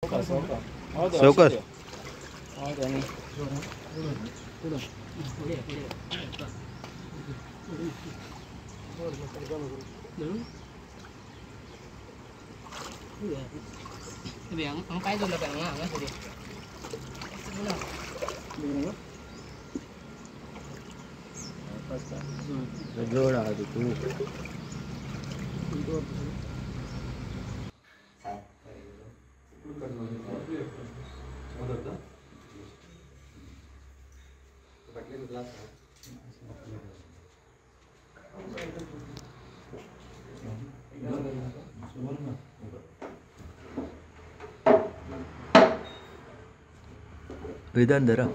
सावकाश. वेदांत धरा.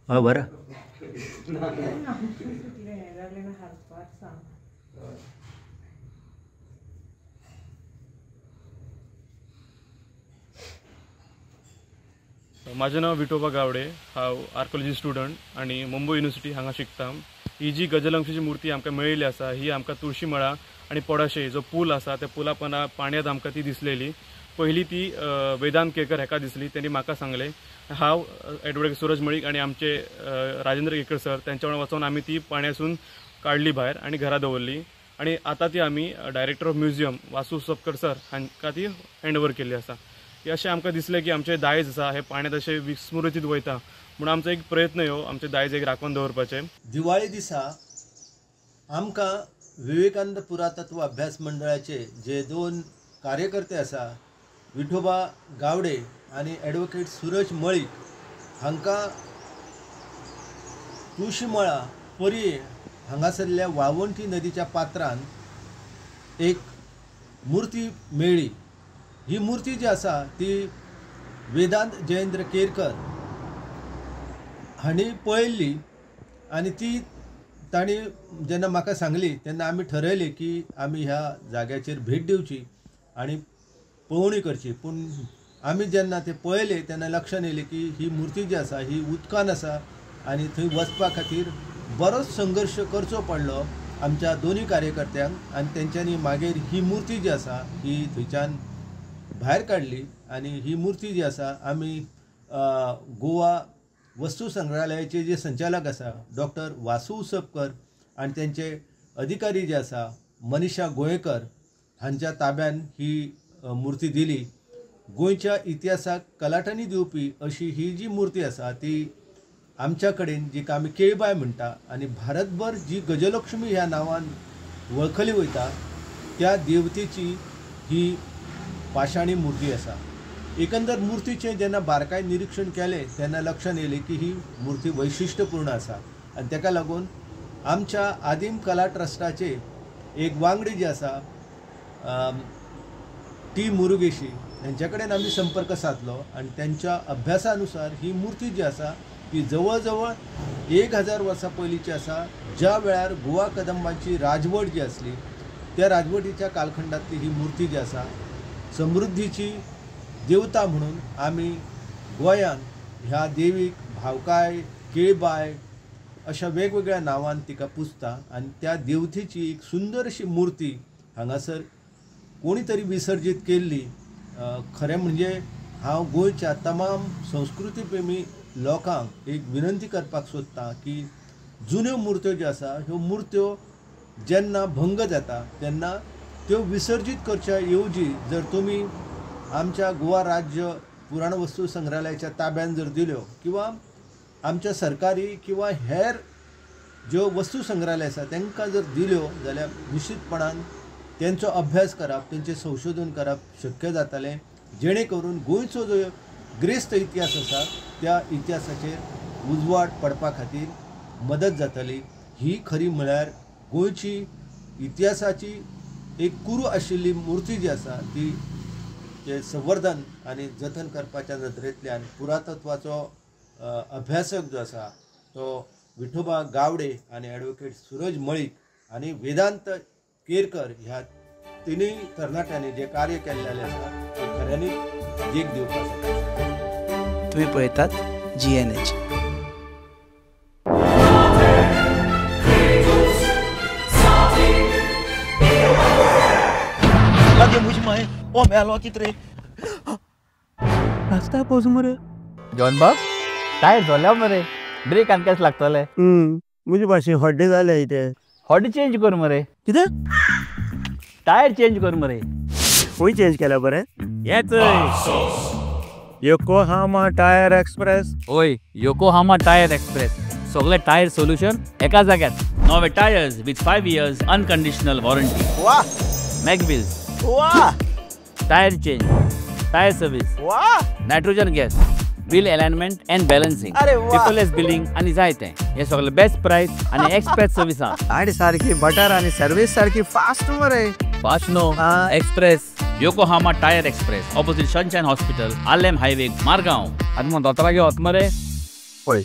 हा बरं. माझें नांव विठोबा गावडे, हांव आर्कोलॉजी स्टुडंट आनी मुंबय युनिवर्सिटी हांगा शिकता. ही जी गजलंक्षीची मूर्ती आमकां मेळिल्ली आसा ही आमकां तुळशी मळा आनी पडशे जो पूल आसा त्या पुला पना पाण्यांत आमकां ती दिसलेली. पयली ती वेदांत केकर हेका दिसली, तेणी म्हाका सांगलें. हांव एडवोकेट सुरज मळीक आनी आमचे राजेंद्र केकर सर तेंच्या वांगडा वचोन आमी ती पाण्यांसून काडली भायर आनी घरा दवरली. आनी आतां ती आमी director of museum Vasu Usapkar sir हांकां ती हँड ओवर केल्ली आसा. अशें आमकां दिसलें की आमचें दायज आसा हें पाण्यांत अशें विस्मृतीत वयता म्हूण आमचो एक प्रयत्न ह्यो आमचें दायज एक राखून दवरपाचें. दिवाळी दिसा आमकां विवेकानंद पुरातत्व अभ्यास मंडळाचे जे दोन कार्यकर्ते आसा, विठोबा गावडे आनी एडवोकेट सुरज मळीक, हांकां तुळशीमळा पर्ये हांगासरल्या वाळवंटी नदीच्या पात्रान एक मूर्ती मेळ्ळी. ही मूर्ती जी आसा ती वेदांत जयेंद्र केरकर हांणी पळयल्ली आनी ती तांणी जेन्ना म्हाका सांगली तेन्ना आमी ठरयलें की आमी ह्या जाग्याचेर भेट दिवची आनी पळोवणी करची. पूण आमी जेन्ना ते पळयले तेन्ना लक्षांत येयलें की ही मूर्ती जी आसा ही उदकान आसा आनी थंय वचपा खातीर बरोच संघर्श करचो पडलो आमच्या दोनूय कार्यकर्त्यांक आनी तेंच्यांनी मागीर ही मूर्ती जी आसा ही थंयच्यान भायर काडली. आनी ही मूर्ती जी आसा आमी गोवा वस्तू संग्रहालयाचे जे संचालक आसा डॉक्टर वासू उसपकर आनी तेंचे अधिकारी जे आसा मनीषा गोयेकर हांच्या ताब्यान ही मूर्ती दिली. गोंयच्या इतिहासाक कलाटणी दिवपी अशी ही जी मूर्ती आसा ती आमच्या कडेन जिका आमी केळबाय म्हणटा आनी भारतभर जी गजलक्ष्मी ह्या नांवान वळखली वयता त्या देवतेची ही पाशाणी मूर्ती आसा. एकंदर मूर्तीचें जेन्ना बारकाय निरीक्षण केलें तेन्ना लक्षांत येयलें की ही मूर्ती वैशिश्ट्यपूर्ण आसा आनी तेका लागून आमच्या आदिम कला ट्रस्टाचे एक वांगडी जे आसा टी मुरुगेशी हेंच्या कडेन आमी संपर्क सादलो आनी तेंच्या अभ्यासा अनुसार ही मूर्ती जी आसा ती जवळ जवळ 1000 वर्सां पयलींची आसा, ज्या वेळार गोवा कदंबांची राजवट जी आसली त्या राजवटीच्या कालखंडांतली ही मूर्ती जी आसा समृद्धीची देवता म्हणून आमी गोंयांत ह्या देवीक भावकाय, केळबाय अशा वेगवेगळ्या नांवान तिका पुजता आनी त्या देवतेची एक सुंदर अशी मूर्ती हांगासर कोणी तरी विसर्जीत केल्ली. खरें म्हणजे हांव गोंयच्या तमाम संस्कृती प्रेमी लोकांक एक विनंती करपाक सोदता की जुन्यो मूर्त्यो ज्यो आसा ह्यो मूर्त्यो जेन्ना भंग जाता तेन्ना त्यो विसर्जीत करच्या येवजी जर तुमी आमच्या गोवा राज्य पुराण वस्तू संग्रहालयाच्या ताब्यान जर दिल्यो किंवा आमच्या सरकारी किंवा हेर ज्यो वस्तू संग्रहालय आसा तांकां जर दिल्यो जाल्यार निश्चितपणान तेंचो अभ्यास करप, तेंचें संशोधन करप शक्य जातलें, जेणे करून गोंयचो जो ग्रेस्त इतिहास आसा त्या इतिहासाचेर उजवाड पडपा खातीर मदत जातली. ही खरी म्हळ्यार गोंयची इतिहासाची एक कुरू आशिल्ली मूर्ती जी आसा ती ते संवर्धन आनी जतन करपाच्या नदरेंतल्यान पुरातत्वाचो अभ्यासक जो आसा तो विठोबा गावडे आनी एडवोकेट सुरज मळीक आनी वेदांत केरकर ह्या तिनूय तरणाट्यांनी जे कार्य केल्लें आसा तें खऱ्यांनीच देख दिवपा सारकें. तुम्ही पळयतात GNH. ओ मेलो कित रे रस्ता पोज मरे जॉन बाब टायर जोल्या मरे ब्रेक आनी कशें लागतले म्हजे भाशेन हड्डे जाले ते हड्डे चेंज कर मरे कितें टायर चेंज कर मरे खंय चेंज केल्या बरें हेच योकोहामा टायर एक्सप्रेस. ओय योकोहामा टायर एक्सप्रेस सगळे टायर सोल्युशन एका जाग्यार. नवे tyres with 5 years unconditional warranty. वा मॅगव्हील्स वा टायर चेंज टायर सर्विस वा nitrogen gas wheel alignment and balancing अरे वा. पेपरलेस बिलिंग आनी जाय तें हे सगळे बेस्ट प्रायस आनी एक्सप्रेस सर्विसा. गाडी सारखी बटर आणि सर्विस सारखी फास्ट मरे. Fast no express. Yokohama tyre express opposite Sunshine hospital Arlem highway Margao. आतां मग दोतोरागे वत मरे. पळय